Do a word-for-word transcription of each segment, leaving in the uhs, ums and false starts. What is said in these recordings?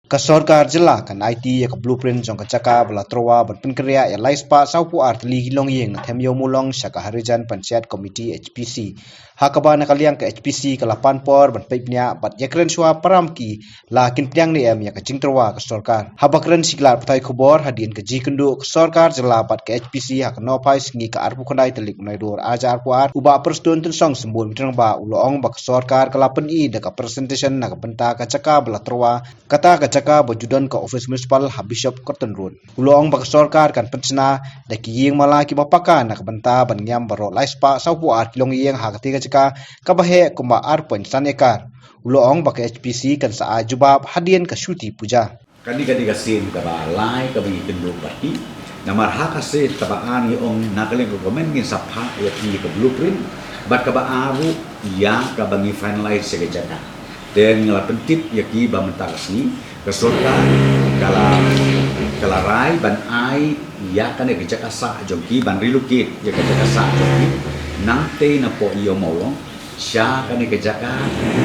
Ka sorkar jylla kan aiti ïa ka blueprint jong ka jaka ba la tyrwa ban pynkynriah ïa lai spah saw phew ar tylli ki longïing na Them Ïew Mawlong sha ka Harijan Panchayat Committee, H P C, ha kaba na ka liang ka H P C ka la pan por ban peit bniah bad ïakren shuwa para ma ki la kin pdiang ne em ïa ka jingtyrwa ka sorkar. Haba kren sha ki lad pathai khubor hadien ka jingïakynduh ka sorkar jylla bad ka H P C ha ka nohphai sngi ka arphew khyndai tarik u Nailur ar hajar arphew ar, u Bah Prestone Tynsong Symbul Meeting ba u la ong ba ka sorkar ka la pyni da ka presentation na ka bynta ka jaka ba la tyrwa, kata ka jaka ba ju don ka office municipal ha Bishop Cotton Road. U la ong ba ka sorkar kan pynshna da ki ïing mala kiba paka na ka bynta ban ngiam baroh lai spah saw phew ar ki longïing ha kata ka jaka kaba heh kumba ar point san ekar. U la ong ba ka H P C kan sa ai jubab hadien ka Shuti Puja. Kane ka dei ka sien kaba lai kaba ngi kynduh bad ki. Namar ha ka sien kaba ar ngi ong na ka liang ka government ngin sa phah ïa ki ka blueprint bad kaba ar ruh ïa kaba ngi finalize ïa ka jaka. Te ngi la pyntip ïa ki ba mynta ka sngi ka sorkar ka la, ka la rai ban ai ïa kane ka jaka sah jong ki, ban relocate ïa ka jaka sah jong ki, nangtei na poh Ïew Mawlong sha kane ka jaka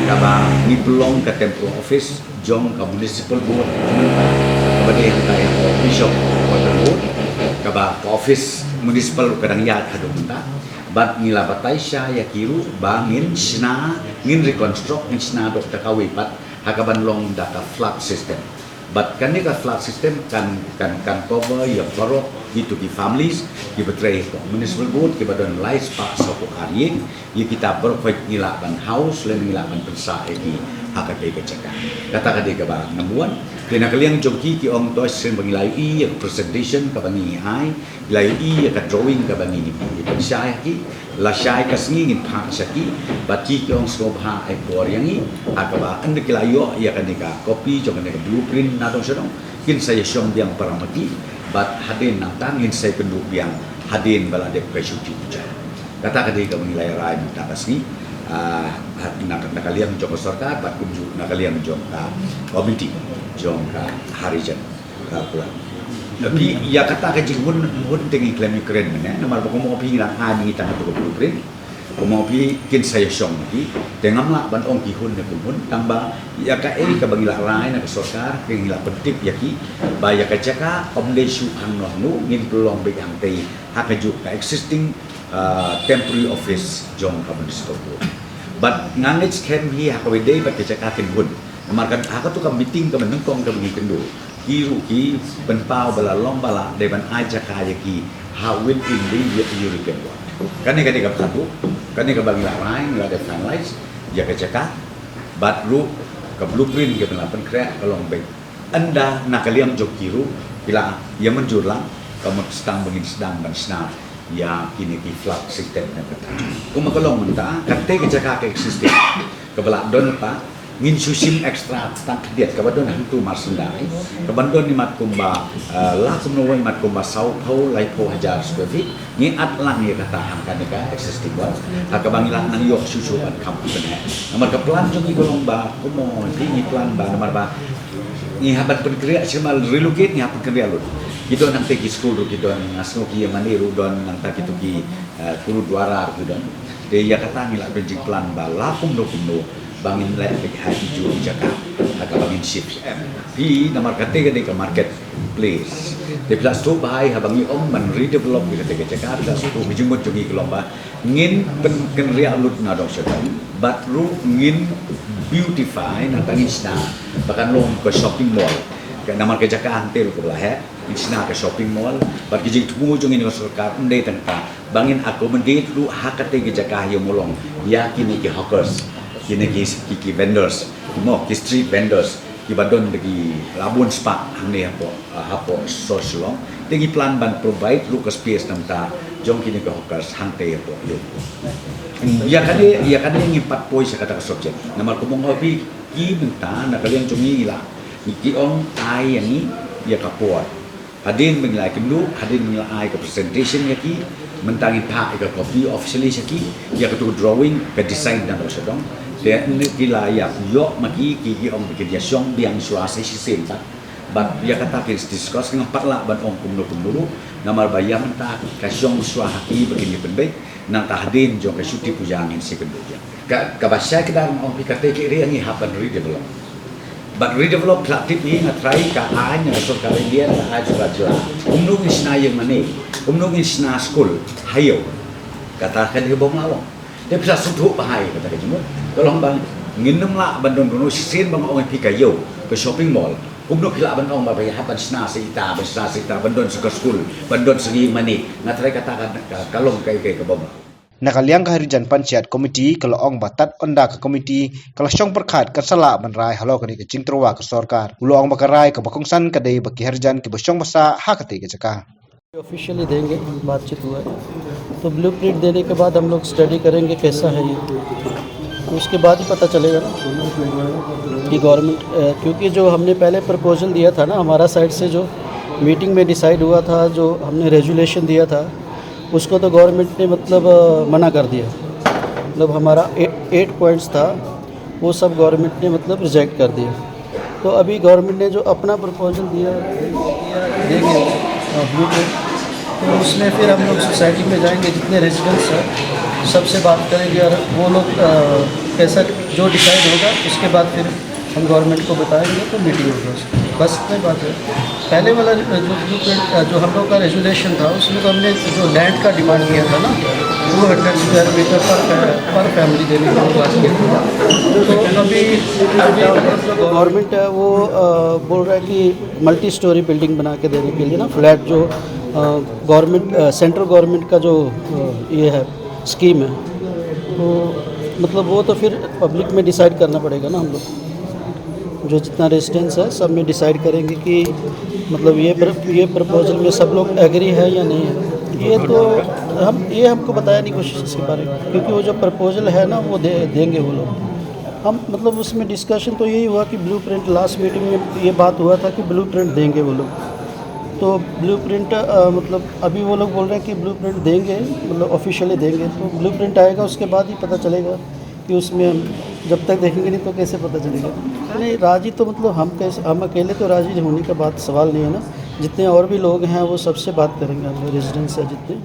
kaba ngi pynlong ka temporary office jong ka municipal board mynta, kaba dei hangta ïa ka Bishop Quarter Road, kaba ka office municipal ka dang ïaid haduh mynta. Bad ngi la batai sha ïa ki ruh ba ngin shna, ngin reconstruct, ngin shna da kawei pat ha kaban long da ka flat system. Bad kane ka flat system kan, kan, kan cover ïa baroh kito ki families kiba trei ha municipal board kiba don lai spah saw phew ar ïing, ïa kita baroh khoit ngi lah ban house lane ngi lah ban pynsah ïa ki ha kata ka jaka. Kata ka dei kaba number one. Te na ka liang jong ki, ki ong to shisien ba ngi la ïohi ïa ka presentation kaba ngi ai, la ïohi ïa ka drawing kaba ngi, ngi pynshai ha ki, la shai ka sngi ngin phah sha ki, bad ki ki ong sngewbha ai por ïa ngi, ha kaba ynda ki la ïoh ïa kane ka copy jong kane ka blueprint na dong sha dong, kin sa ïa shong biang para ma ki, bad hadien nangta ngin sa ïa kynduh biang hadien ba la dep ka Shuti Puja. Kata ka dei kaba ngi la ïa rai mynta ka sngi, ah, na, na ka liang jong ka sorkar, bad kumjuh na ka liang jong ka komiti jong ka Harijan. Ka pula. Tapi ïa kata ka jinghun, hun te ngi khlem ïa kren mynne, namar ba kumno phi ngi la ai ngi tang tu ka blueprint. Kumno phi kin sa ïa shong phi, te ngam lah ban ong ki hun ne kum hun, tang ba ïa kaei kaba ngi la rai na ka sorkar, ka ngi la pyntip ïa ki ba ïa ka jaka ym dei shuh hangno hangno, ngin pynlong beit hangtei ha kajuh ka existing, ah, temporary office jong ka municipal board. Bad nga ngeit skhem hi ha kawei dei bad ka jaka kin hun. Namar ka, ha katu ka meeting kaba nyngkong kaba ngi kynduh, ki ruh ki pynpaw ba la long ba la dei ban ai jaka ïa ki ha within the European Union. Kane ka dei kaba khadduh, kane kaba ngi la rai, ngi la dep finalize ïa ka jaka. Bad ruh ka blueprint kaba la pynkhreh ka long beit. Ynda na ka liang jong ki ruh ki la ïa mynjur lang, ka mut sdang ba ngin sdang ban shna ïa kine ki flat system ne kata. Kumba ka long mynta, kata ka jaka ka existing kaba la don mynta, ngin shu shim extra tang khyndiat kaba don hangtu mar syndai, kaba don imat kumba, eh, la kumno imat kumba saw phew lai phew hajar square feet, ngi at lang ïa kata ha kane ka existing wall. Ha kaba ngi lah nang ïoh shuh shuh ban kham pyneh. Namar ka plan jong ngi ka long ba kumno, ngi plan ba namar ba ngi hap ban pynkynriah, shuwa relocate ngi hap pynkynriah lut. Ki don nangta ki skul ruh ki don, nga sngew ki ïa mane ruh don, nangta kito ki, eh, gurudwara ruh ki don. Te ïa kata ngi lah ban jingplan ba la kumno kumno ba ngin leh beit ha iju jaka ha kaba ngin shift. Phi, namar kata ka dei ka market place. Te phi la sngewthuh ba hai haba ngi ong ban redevelop ïa kata ka jaka, phi la sngewthuh ba ka jingmut jong ngi ka long ba ngin pynkynriah lut na dong sha dong, bad ruh ngin beautify, nangta ngin shna ba kan long ka shopping mall. Ka namar ka jaka hangtei ruh kaba la heh, ngin shna ka shopping mall, bad ka jingthmu jong ngi na ka sorkar ym dei tang kata, ba ngin accommodate ruh ha kata ka jaka ha Ïew Mawlong ïa kine ki hawkers, kine ki, ki, ki vendors, mo, ki street vendors kiba don da ki la bun spah hangne hapoh, ah, hapoh sor Shillong. Te ngi plan ban provide ruh ka space nangta jong kine ki hawkers hangtei hapoh Ïew. Ïa kane, ïa kane ngi pat poi sha kata ka subject. Namar kumba nga ong ïa phi, ki mynta na ka liang jong ngi la, ngi ki ong ai ïa ngi ïa ka por. Hadien ba ngi la ïakynduh, hadien ba ngi la ai ka presentation ïa ki, mynta ngin phah ïa ka copy officially sha ki, ïa katu ka drawing, ka design na dong sha dong. Te ynda ki la ïa ïoh ma ki, ki, ki ong ba kin ïa shong biang shuwa sa shisien pat. Bad ïa kata kin discuss, ngam pat lah ban ong kumno kumno ruh, namar ba ïa mynta ka shong shuwa ha ki ba kin ïa pynbeit, nangta hadien jong ka Shuti Puja ngin sa ïakynduh ïa. Ka, kaba shai kdar nga ong phi, kata ka area ngi hap ban redevelop. Bad redevelop phi la tip hi, nga trai ka aiñ na sorkar India, ka aiñ sorkar jylla. Kumno ngin shna ïing mane, kumno ngin shna skul ha ïew. Kata ka dei bym lah long. Te phi la sngewthuh bha ïa kata ka jingmut. Ka long ba ngin nym lah ban don, don shisien ba nga ong ïa phi ka ïew, ka shopping mall. Kumno phi lah ban ong ba phi hap ban shna sa ita, ban shna sa ita, ban don sa ka skul, ban don sa ïing mane. Nga trai kata ka, ka, ka long kaei kaei ka bym lah. Na ka liang ka Harijan Panchayat Committee ka la ong ba tad ynda ka committee ka la shong pyrkhat kan sa lah ban rai halor kane ka jingtyrwa ka sorkar. U la ong ba ka rai kaba kongsan ka dei ba ki Harijan kiba shong ba sah ha katei ka jaka. ऑफिशियली देंगे, बातचीत हुआ है। तो ब्लूप्रिंट देने के बाद हम लोग स्टडी करेंगे कैसा है ये, तो उसके बाद ही पता चलेगा ना कि गवर्नमेंट, अ, क्योंकि जो हमने पहले प्रपोजल दिया था ना हमारा साइड से, जो मीटिंग में डिसाइड हुआ था, जो हमने रेजुलेशन दिया था, उसको तो गवर्नमेंट ने मतलब, अ, मना कर दिया। मतलब हमारा ए-, एट पॉइंट्स था, वो सब गवर्नमेंट ने मतलब रिजेक्ट कर दिया। तो अभी गवर्नमेंट ने जो अपना प्रपोजल दिया, देंगे, अ, ब्लूप्रिंट, तो उसमें फिर हम लोग सोसाइटी में जाएंगे, जितने रेजिडेंट्स हैं सबसे बात करेंगे और वो लोग, अ, कैसा जो डिसाइड होगा उसके बाद फिर हम गवर्नमेंट को बताएंगे, तो मीटिंग होगा उसकी। बस इतनी बात है। पहले वाला जो, जो ब्लूप्रिंट, अ, जो हम लोग का रेजुलेशन था, उसमें तो हमने जो लैंड का डिमांड किया था ना, टू हंड्रेड स्क्वायर मीटर पर, पर फैमिली देने की बात की थी। तो अभी, अभी गवर्नमेंट है वो, अ, बोल रहा है कि मल्टी स्टोरी बिल्डिंग बना के देने के लिए ना, फ्लैट जो, अ, गवर्नमेंट, अ, सेंट्रल गवर्नमेंट का जो, अ, ये है, स्कीम है, तो मतलब वो तो फिर पब्लिक में डिसाइड करना पड़ेगा ना हम लोग। जो जितना रेजिडेंस है, सब में डिसाइड करेंगे कि मतलब ये प्र-, ये प्रपोजल में सब लोग एग्री है या नहीं है। ये तो हम, ये हमको बताया नहीं कुछ इसके बारे में, क्योंकि वो जो प्रपोजल है ना, वो दे, देंगे वो लोग। हम मतलब उसमें डिस्कशन तो यही हुआ कि ब्लूप्रिंट, लास्ट मीटिंग में ये बात हुआ था कि ब्लूप्रिंट देंगे वो लोग। तो ब्लूप्रिंट, अ, मतलब अभी वो लोग बोल रहे हैं कि ब्लूप्रिंट देंगे, मतलब ऑफिशियली देंगे, तो ब्लूप्रिंट आएगा, उसके बाद ही पता चलेगा कि उसमें हम जब तक देखेंगे नहीं तो कैसे पता चलेगा। नहीं, राजी तो मतलब हम कैसे, हम अकेले तो राजी होने का बात, सवाल नहीं है ना। जितने और भी लोग हैं वो सबसे बात करेंगे, हम रेजिडेंट्स हैं जितने,